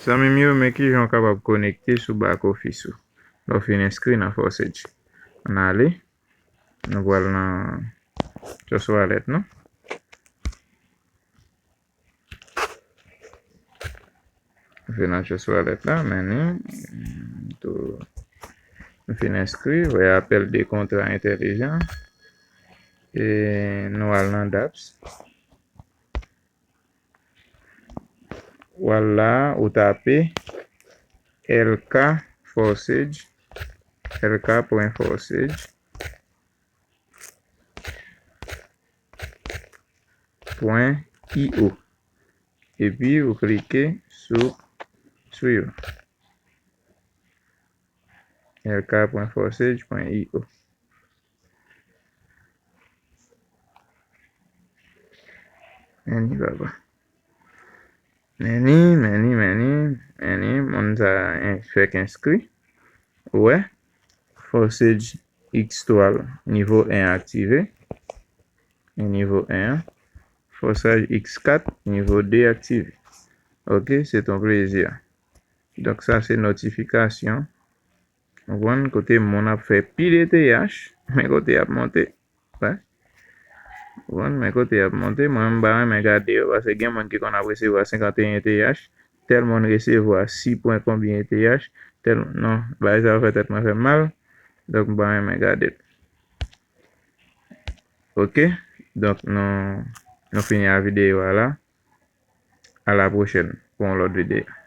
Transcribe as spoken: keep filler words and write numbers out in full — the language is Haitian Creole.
Zanmi m yo, men kijan w kapab konekte sou back office ou lè w fin enskri nan Forsage. Ann ale, nou pral nan Trust Wallet nou. Nou fin nan Trust Wallet la, men ni tou nou fin enskri, voye apèl de kontra entèlijan. E nou al nan dApps. W al la, ou tape L K Forsage, L K pwen Forsage pwen I O. Epi ou klike sou, sou yo. L K pwen Forsage pwen I O. Men ni, papa. Men ni, men ni, men ni, men ni, moun sa a fèk enskri. Ou wè, Forsage X twa l, nivo en aktive. E nivo en an. Forsage X kat, nivo de aktive. Ok, se ton plezi. Donk, sa se notifikasyon. Ou konprann, kote moun ap fè pil E T H, men kote y ap monte. Wè. Ou konprann, men kote y ap monte. Mwen, m pa renmen gade yo, paske gen moun ki konn ap resevwa senkanteyen E T H, tèl moun resevwa sis pwen konbyen E T H, tèl, non, bagay sa yo fè tèt mwen fè m mal, donk m pa renmen gade l. Ok, donk nou, nou fini a videyo a la. A la pwochèn pou yon lòt videyo.